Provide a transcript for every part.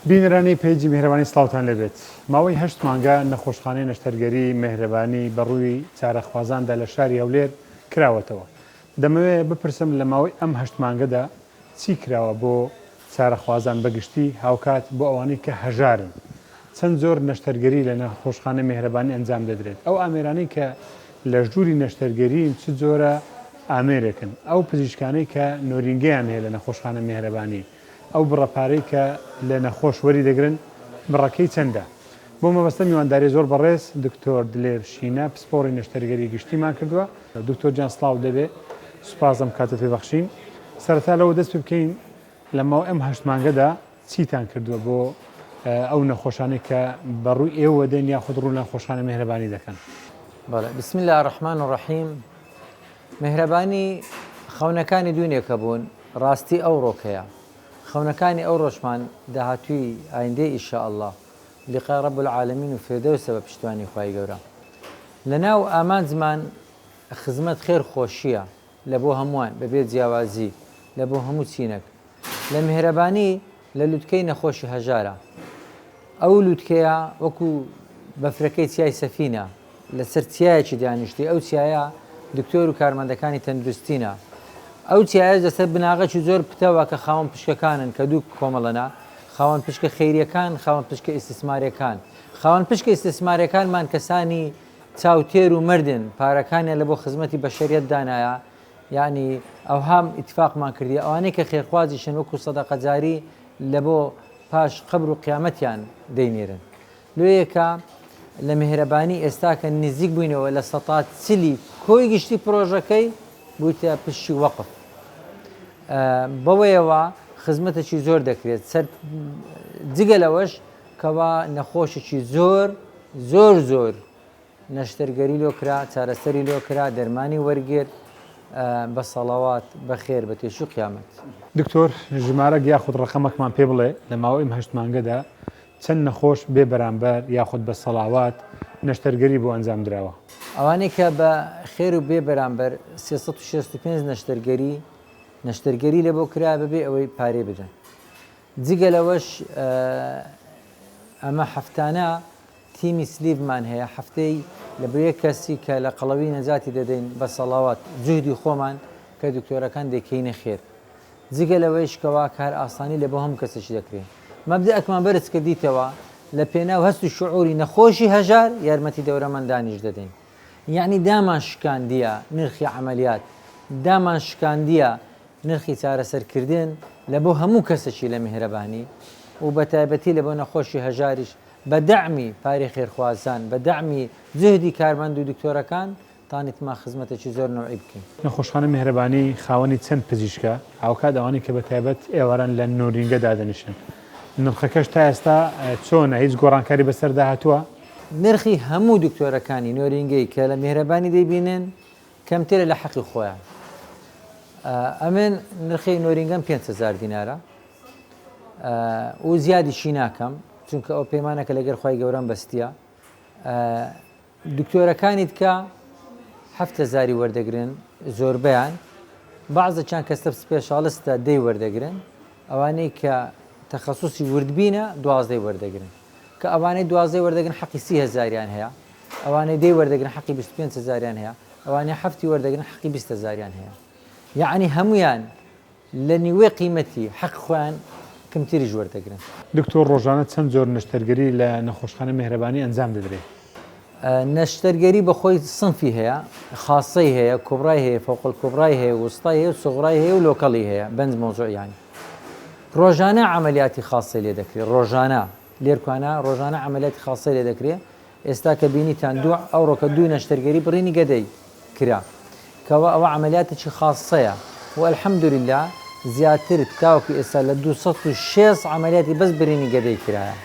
بینەرانی پەیجی میهرەبانی سڵاوتان لێبێت. ماوەی هەشت مانگە نەخۆشخانەی نەشتەرگەری مێهرەبانی بە ڕووی چارەخوازاندا لە شاری هەولێر کراوەتەوە. دەمەوێ بپرسم لە ماوەی ئەم هەشت مانگەدا چی کراوە بۆ چارەخوازان بە گشتی هاوکات بۆ ئەوانەی کە هەژارن؟ چەند جۆر نەشتەرگەری لە نەخۆشخانەی مێهرەبانی ئەنجام دەدرێت؟ ئەو ئامێرانەی کە لە ژووری نەشتەرگەرین چ جۆرە ئامێرێکن؟ ئەو پزیشکانەی کە نۆرینگەیان هەیە لە نەخۆشخانەی مێهرەبانی ئەو بڕە پارەی کە لە نەخۆش وەری دەگرن بڕەکەی چەندە؟ بۆ مەبەستە میوانداری زۆر بەڕێز دکتۆر دلێر شینە پسپۆڕی نەشتەرگەری گشتیمان کردووە. دکتۆر گیان سڵاوت لێبێ سوپاس ئەم کاتەت پێ بەخشین. سەرەتا لەوە دەست پێ بکەین لە ماوەی ئەم هەشت مانگەدا چیتان کردووە بۆ ئەو نەخۆشانەی کە بە ڕووی ئێوە دێن یاخود ڕوو لە نەخۆشخانە مێهرەبانی دەکەن؟ بەڵێ بسم اللە الرحمن الرحیم مێهرەبانی خەونەکانی دوونێکە بوون ڕاستی ئەوڕۆکەیە خەونەکانی ئەوڕۆشمان داهاتووی ئایندەی ان شاء اللە لقای رب العالمین و فردەوسە بە پشتیوانی خوای گەورە لەناو ئامانجمان خزمەت خێر خۆشیە لە بۆ هەمووان بەبێ جیاوازی لە بۆ هەموو چینەک لە میهرەبانی لە لوتکەی نەخۆشی هەژارە ئەو لوتکەیە وەکو بەفرەکەی چیای سەفینە لەسەر چیایەکی دانیشتی ئەو چیایە دکتۆر و کارمەندەکانی تەندروستینە ئەو چیایەش لەسەر بناغەکی زۆر پتەوە کە خاوەن پشکەکانن کە دوو کۆمەڵەنە خاوەن پشکە خەیریەکان خاوەن پشکە ئیستیسماریەکان خاوەن پشکە ئیستیسماریەکانمان کەسانی چاوتێر و مردن پارەکانیان لە بۆ خزمەتی بەشەریەت دانایە یعنی ئەوهام ئیتفاقمان کردی ئەوانەی کە خێرخوازیشن وەکو سەدەقە جاری لە بۆ پاش قەبر و قیامەتیان دەینێرن لۆیەکە لە میهرەبانی ئێستا کە نزیک بووینەوە لە سەتا چلی کۆی گشتی پرۆژەکەی بوویتە پشکی وەقف بەوەیەوە خزمەتێکی زۆر دەکرێت سەر جگە لەوەش کەوا نەخۆشێکی زۆر زۆر زۆر نەشتەرگەری لۆ کرا چارەسەری لۆ کرا دەرمانی وەرگرت بە سەڵەوات بەخێر بە تێشوو قیامەت. دکتۆر ژمارەک یاخود ڕەقەمەکمان پێ بڵێ لە ماوەی ئەم هەشت مانگەدا چەند نەخۆش بێ بەرامبەر یاخود بە سەڵاوات نەشتەرگەری بۆ ئەنجام دراوە؟ ئەوانەی کە بە خێر و بێ بەرامبەر 365 نەشتەرگەری نەشتەرگەری لە بۆ کرا بەبێ ئەوەی پارەی بدەن. جگە لەوەش ئەمە هەفتانە تیمی سلیڤمان هەیە هەفتەی لە بۆ یەک کەسی کە لە قەڵەوی نەجاتی دەدەین بە سەڵاوات جوهدی خۆمان کە دکتۆرەکان دەیکەینە خێر. جگە لەوەیش کەوا کار ئاسانی لە بۆ هەموو کەسێکی دەکرێ. مەبدەئەکمان بەرز کردیتەوە لە پێناو هەست و شعوری نەخۆشی هەژار یارمەتی دەورەمەندانیش دەدەین. یەعنی دامان شکاندیە نرخی عەمەلیات، دامان شکاندیە نرخی چارەسەر کردن لە بۆ هەموو کەسێکی لە میهرەبانی و بە تایبەتی لە بۆ نەخۆشی هەژاریش بە دەعمی پارەی خێرخوازان، بە دەعمی جوهدی کارمەند و دکتۆرەکان تانیتمان خزمەتێکی زۆر نەوعی بکەین. نەخۆشخانەی میهرەبانی خاوەنی چەند پزیشکە، هاوکات ئەوانەی کە بە تایبەت ئێواران لە نۆرینگە دادەنیشن. نرخەکەش تا ئێستا چۆنە، هیچ گۆڕانکاری بەسەردا هاتووە؟ نرخی هەموو دکتۆرەکانی نۆرینگەی کە لە میهرەبانی دەیبینن کەمترە لە حەقی خۆیان. ئەمن نرخی نۆرینگەم 5000 دینارە و زیادیشی ناکەم چونکە ئەو پەیمانەکە لەگەر خوای گەورەم بەستیە. دکتۆرەکانی تکە هەفت هەزاری وەردەگرن زۆربەیان بەعزەکیان کە sub specialist ە دەی وەردەگرن ئەوانەی کە تەخەسوسی وردبینە دوازدەی وەردەگرن کە ئەوانەی دوازدەی وەردەگرن حەقی سی هەزاریان هەیە ئەوانەی دەی وەردەگرن حەقی 25 هەزاریان هەیە ئەوانەی حەفتی وەردەگرن حەقی 20 هەزاریان هەیە یەعنی هەمویان لە نیوەی قیمەتی حەقی خۆیان کمتریش وەردەگرن. دکتۆر ڕۆژانە چەند جۆر نەشتەرگەری لە نەخۆشخانەی مێهرەبانی ئەنجام دەدرێ؟ نەشتەرگەری بە خۆی سنفی هەیە، خاصەی هەیە، کوبرای هەیە، فوق الکبرای هەیە، وسطای هەیە و صغرای هەیە و local ی هەیە، بەنج مەوزوع یانی. ڕۆژانە عەمەلیاتی خاصەی لێ دەکرێ، ڕۆژانە، لێرکوانە ڕۆژانە عەمەلیاتی خاصەی لێ دەکرێ، ئێستا کە بینیتان دوو ئەوڕۆکە دوو نەشتەرگەری بڕینی گەدەی کرا کەوا ئەوە عەمەلیاتێکی خاصەیە و الحمدللە زیاتر تاوەکو ئێستا لە 260 عەمەلیاتی بەس برینی گەدەی کرایە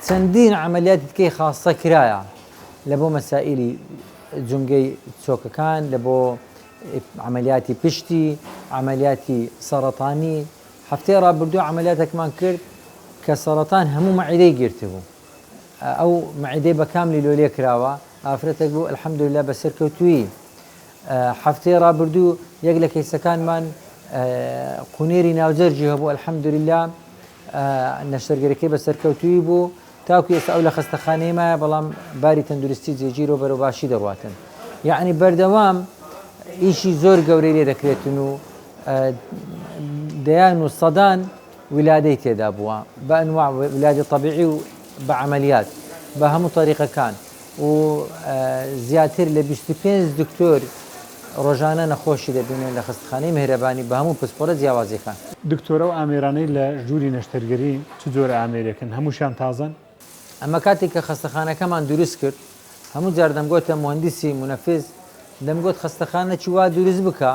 چەندین عەمەلیاتی تکەی خاصە کرایە لە بۆ مەسائیلی جومگەی چۆکەکان لە بۆ عەمەلیاتی پشتی عەمەلیاتی سەڕەتانی هەفتەی ڕابردوو عەمەلیاتێکمان کرد کە سەڕەتان هەموو مەعیدەی گرتبوو ئەو مەعیدەی بە کاملی لۆ لێ کراوە ئافرەتێک بوو الحمدللە بە سەرکەوتوویی هەفتەی ڕابردوو یەک لە کەیسەکانمان قونێری ناوجەرگی هەبوو الحمدللە. نەشتەرگەرەکەی بە سەرکەوتوویی بوو، تاکو ئێستا ئەو لە خەستەخانەی مایە بەڵام باری تەندروستی جێگیرە و بەرەو باشی دەڕواتن. یەعنی بەردەوام ئیشی زۆر گەورەی لێ دەکرێتن و دەیان و سەدان ولادەی تێدا بووە بە ئەنواع ولادی تەبیعی و بە عەمەلیات بە هەموو تەریقەکان و زیاتر لە 25 دکتۆر ڕۆژانە نەخۆشی دەبینن لە خەستەخانەی میهرەبانی بە هەموو پسپۆرە جیاوازیەکان. دکتۆر ئەو ئامێرانەی لە ژووری نەشتەرگەرین چ جۆرە ئامێرێکن؟ هەمووشیان تازەن؟ ئەمە کاتێک کە خەستەخانەکەمان دروست کرد هەموو جار دەمگۆتە موهەندیسی مونەفیز دەمگۆت خەستەخانەکی وا دروست بکە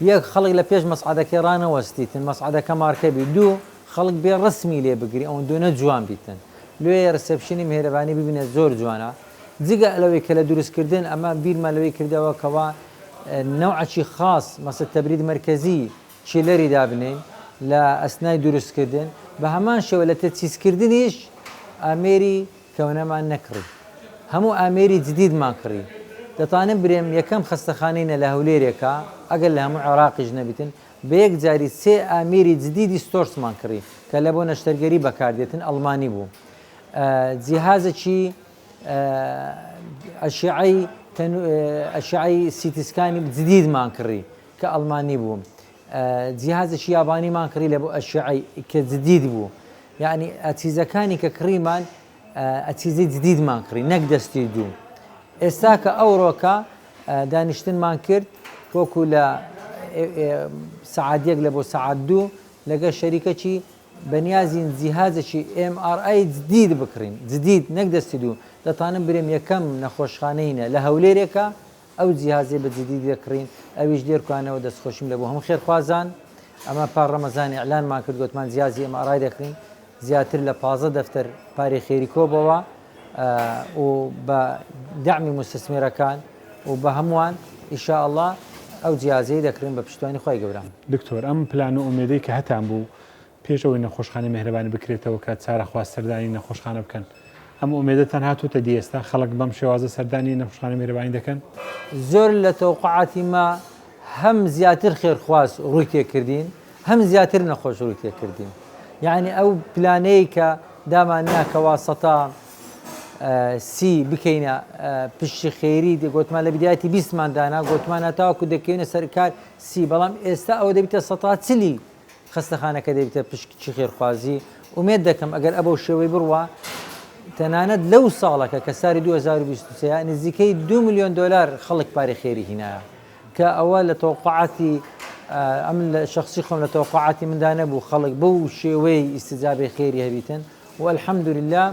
یەک خەڵک لە پێش مەسعەدەکەی ڕانەوەستیتن مەسعەدەکە مارکە بی دوو خەڵک بێ ڕەسمی لێ بگری ئەوەندۆنە جوان بیتن لۆیە reception ی میهرەبانی ببینە زۆر جوانە جگە لەوەی کە لە دروست کردن ئەمە بیرمان لەوەی کردەوە کەوا نەوعەکی خاص مەسە تەبرید مەرکەزی chiller ی دابنێین لە ئەسنای دروست کردن بە هەمان شێوە لە تەجهیز کردنیش ئامێری کەونەمان نەکڕی هەموو ئامێری جدیدمان کڕی دەتوانم برێم یەکەم خەستەخانەینە لە هەولێرێکە ئەگەر لە هەموو عێراقیش نەبیتن بە یەک جاری سێ ئامێری جدیدی Storz مان کڕی کە لە بۆ نەشتەرگەری بەکاردێتن ئەڵمانی بوو جیهازەکی ئەشعەی ئەشعەی CT scan ی جدیدمان کڕی کە ئەڵمانی بوو جیهازێکی یابانیمان کڕی لە بۆ ئەشعەی کە جدید بوو یعنی ئەچیزەکانی کە کڕیمان ئەچیزەی جدیدمان کڕی نەک دەستی دوو ئێستا کە ئەوڕۆکە دانیشتنمان کرد وەکو لە سەعات یەک لە بۆ سەعات دوو لەگەڵ شەریکەکی بەنیازین جیهازێکی MRI جدید بکڕین جدید نەک دەستی دوو دەتانم برێم یەکەم نەخۆشخانەینە لە هەولێرێکە ئەو جیهازەی بە جدی دەکڕین ئەویش لێرکانەوە دەستخۆشیم لە بۆ هەموو خێرخوازان ئەمە پار ڕەمەزان ئیعلانمان کرد گۆتمان جیازی MRI دەکڕین زیاتر لە 15 دەفتەر پارەی خێری کۆبەوە و بە دەعمی موستەسمیرەکان و بە هەمووان ئیشاءاللە ئەو جیازەی دەکڕین بە پشتیوانی خوای گەورە. دکتۆر ئەم پلان و ئومێدەی کە هەتان بوو پێش ئەوەی نەخۆشخانەی مێهرەبانی بکرێتەوە کە چارەخواز سەردانی نەخۆشخانە بکەن، ئەم ئومێدەتان هاتووەتە دی ئێستا خەڵک بەم شێوازە سەردانی نەخۆشخانەی مێهرەبانی دەکەن؟ زۆر لە تەوقعاتی مە هەم زیاتر خێرخواز ڕووی تێکردین هەم زیاتر نەخۆش ڕووی تێکردین یەعنی ئەو پلانەی کە دامان نا کەوا سەتا سی بکەینە پشتی خێری گۆتمان لە بدایەتی بیستمان دانا گۆتمان هەتاوەکو دەکەوینە سەر کار سی بەڵام ئێستا ئەوە دەبیتە سەتا چلی خەستەخانەکە دەبیتە پشکچی خێرخوازی، ئومێد دەکەم ئەگەر ئەبەو شێوەی بڕوا تەنانەت لەو ساڵەکە کە ساری 2023 نزیکەی 2 ملیۆن دۆلار خەڵک پارەی خێری هینایە کە ئەوە لە تەوقعاتی ئەمن لە شخصی خۆم لە تەوقعاتی مندا نەبوو خەڵک بەو شێوەی ئیستیجابەی خێری هەبیتن و الحمدلله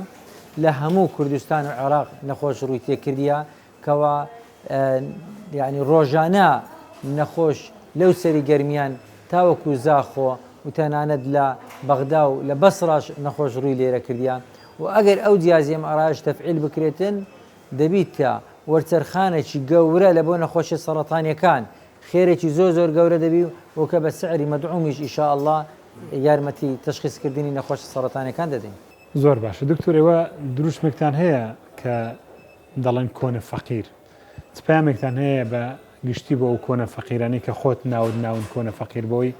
لە هەموو کوردستان و عێراق نەخۆش ڕووی تێکردیە کەوا یانی ڕۆژانە نەخۆش لەو سەری گەرمیان تاوەکو زاخۆ و تەنانەت لە بەغدا و لە بەسڕاش نەخۆش ڕووی لێرە کردیە و ئەگەر ئەو جیازی MRI ش تەفعیل بکرێتن دەبیتە وەرچەرخانێکی گەورە لە بۆ نەخۆشیە سەڕەتانیەکان خێرێکی زۆر زۆر گەورە دەبی و کە بە سعری مەدعومیش ئیشاءاللە یارمەتی تەشخیس کردنی نەخۆشە سەڕەتانیەکان دەدەین. زۆر باشە دکتۆر ئێوە دروشمێکتان هەیە کە دەڵێن کۆنە فەقیر. چ پەیامێکتان هەیە بە گشتی بۆ ئەو کۆنە فەقیرانەی کە خۆت ناوت ناون کۆنە فەقیر بۆی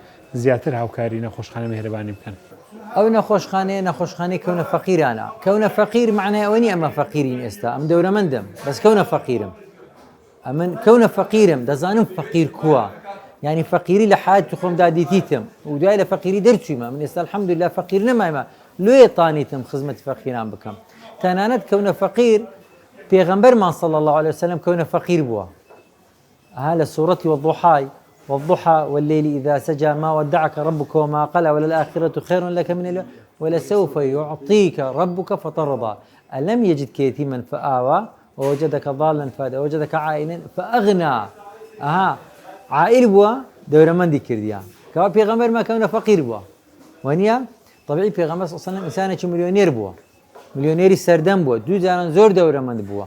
زیاتر هاوکاری نەخۆشخانەی مێهرەبانی بکەن؟ ئەو نەخۆشخانەیە نەخۆشخانەی کەونە فەقیرانە. کەونە فەقیر مەعنای ئەوە نیە ئەمە فەقیرین ئێستا ئەمن دەورەمەندم بەس کەونە فەقیرم. ئەمن کەونە فەقیرم دەزانم فەقیر کووە. یانی فەقیری لە حیاتی خۆمدا دیتیتم و دوای لە فەقیری دەرچوویمە من ئێستا الحمدللە فەقیر نەمایمە لۆیە تانیتم خزمەتی فەقیران بکەم تەنانەت کەونە فەقیر پێغەمبەرمان صلی اللە علیە وسلم کەونە فەقیر بووە ها لە سوڕەتی والضحى والضحى والليل إذا سجى ما ودعك ربك وما قلى وللآخرة خير لك من الأولى ولسوف يعطيك ربك فترضى ألم يجدك يتيما فآوى ووجدك ضالا فهدى ووجدك عائلا فأغنى ئەها عائل بووە دەورەمەندی کردیان کەوا پێغەمبەرمان کەونە فەقیر بووە وەنیە طبیعی پێغەمبەر صلی الله علیه و سلم ئینسانێکی ملیۆنێر بووە ملیۆنێری سەردەم بووە دوو جاران زۆر دەورەمەند بووە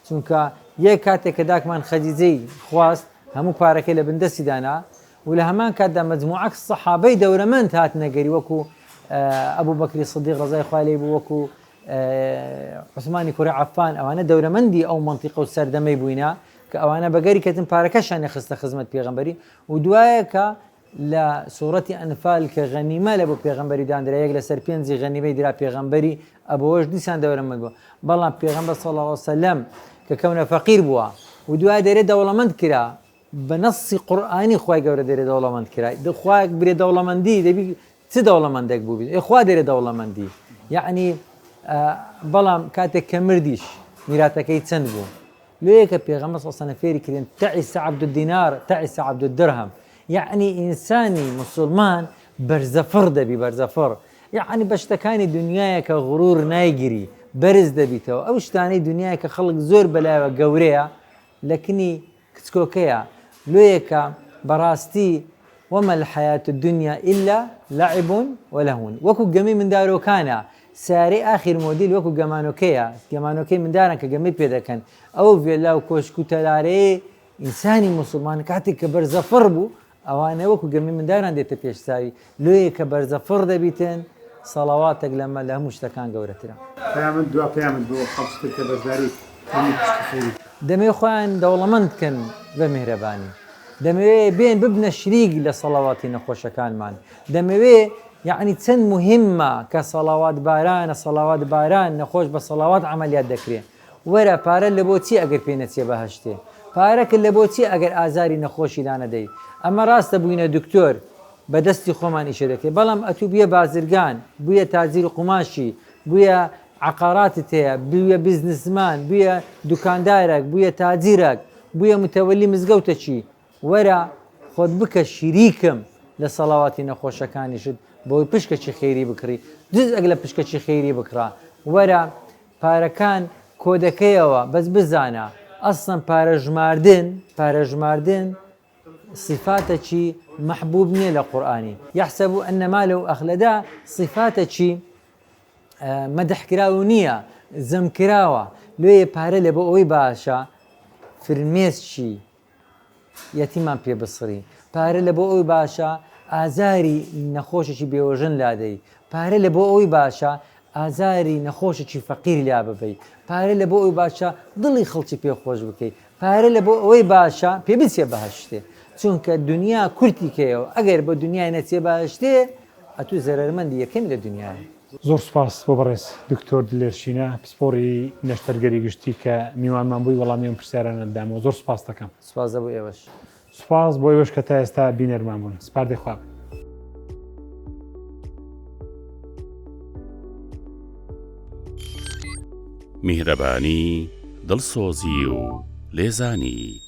چونکە یەک کاتێک کە داکمان خەدیجەی خواست هەموو پارەکەی لە بندەستی دانا و لە هەمان کاتدا مجموعەک سەحابەی دەورەمەند هاتنە گەری وەکو ئەبوو بەکری سدیق ڕەزای خوای لێی بوو وەکو عوسمانی کوڕی عەفان ئەوانە دەورەمەندی ئەو مەنتیقە و سەردەمەی بووینە کە ئەوانە بەگەری کەتن پارەکەشیان خستە خزمەت پێغەمبەری و دوایە کە لە سوڕەتی ئەنفال کە غەنیمە لە بۆ پێغەمبەری داندرا یەک لەسەر پێنجی غەنیمەی درا پێغەمبەری ئەبەوەش دیسان دەورەمەند بووە بەڵام پێغەمبەر صلی اللە علیە وسلم کە کەونە فەقیر بووە و دوای دەرێ دەوڵەمەند کرا بە نەصی قورئانی خوای گەورە دەرێ دەوڵەمەند کرا خوایەک برێ دەوڵەمەندی دەبی چ دەوڵەمەندێک بووبی ئێ خوا دەرێ دەوڵەمەندی یعنی بەڵام کاتێک کە مردیش میراتەکەی چەند بوو لۆیە کە پێغەمبەر صلی اللە علیە وسلم فێری کردن تعس عبد الدینار تعس عبد الدرهم یعنی ئینسانی موسڵمان بەرزەفڕ دەبی بەرزەفڕ یعنی بە شتەکانی دنیایە کە غرور نایگری بەرز دەبیتەوە ئەو شتانەی دنیای کە خەڵک زۆر بەلایەوە گەورەیە لەکنی کچکۆکەیە لۆیەکە بەڕاستی وما الحیاة الدنیا الا لعب ولهو وەکو گەمەی مندارۆکانە سەیارەی ئاخیر مۆدیل وەکو گەمانۆکەیە گەمانۆکەی منداران کە گەمەی پێ دەکەن ئەو ڤێلا و کۆشک و تەلارەیە ئینسانی موسڵمان کاتێک کە بەرزەفڕ بوو ئەوانە وەکو گەمی منداران دێتە پێش چاوی لۆیە کە بەرزەفڕ دەبیتن سەڵەواتێک لەمە لە هەموو شتەکان گەورەترە. پەیامت دوا پەیامت بۆ خەڵکی تر کە بەشداری کەمی پشکی خێری بکەن. دەمەوێ خۆیان دەوڵەمەند بکەن بە میهرەبانی. دەمەوێ بێن ببنە شریک لە سەڵەواتی نەخۆشەکانمان. دەمەوێ یەعنی چەند موهیمە کە سەڵەوات بارانە سەڵەوات باران نەخۆش بە سەڵەوات عەمەلیات دەکرێ. وەرە پارە لەبۆ چی ئەگەر پێ نەچیە بەهەشتێ؟ پارەکە لەبۆ چی ئەگەر ئازاری نەخۆشی لانەدەی؟ ئەمە ڕاستە بوینە دکتۆر بە دەستی خۆمان ئیشە دەکەی بەڵام ئەتوو بویە بازرگان بویە تاجیر قوماشی بویە عەقاراتت هەیە بویە بزنسمان بویە دوکاندارەک بویە تاجیرەک بویە متەوەلی مزگەوتەکی وەرە خۆت بکە شریکم لە سەڵاواتی نەخۆشەکانیشت بەوەی پشکەکی خێری بکڕی جزئەک لە پشکەکی خێری بکڕە وەرە پارەکان کۆدەکەیەوە بەس بزانە ئەسڵەن پارە ژماردن پارە ژماردن صفاتەکی مەحبوب نییە لە قورئانی یحسب ان ماله اخلدا صفاتەکی مەدحکراو نییە زەمکراوە لۆیە پارە لە بۆ ئەوەی باشە فرمێسکی یەتیمان پێ بسڕی پارە لە بۆ ئەوی باشە ئازاری نەخۆشێکی بێوەژن لادەی پارە لە بۆ ئەوی باشە ئازاری نەخۆشێکی فەقیر لا ببەی پارە لە بۆ ئەوی باشە دڵی خەڵکی پێ خۆش بکەی پارە لە بۆ ئەوەی باشە پێ بچێ بەهەشتێ چونکە دنیا کورتی کەیەوە ئەگەر بە دنیای نەچێ بەهەشتێ ئەتوو زەرەرمەندی یەکەمی لە دنیای. زۆر سوپاس بۆ بەڕێز دکتۆر دلێر شینە پسپۆڕی نەشتەرگەری گشتی کە میوانمان بووی وەڵامی ئەم پرسیارانەت دامەوە زۆر سوپاست دەکەم. سوپاس بۆ ئێوەش. سوپاس بۆ ئێوەش کە تا ئێستا بینەرمان بوون. سپاردەی خوا بن. میهرەبانی، دڵسۆزی و لێزانی.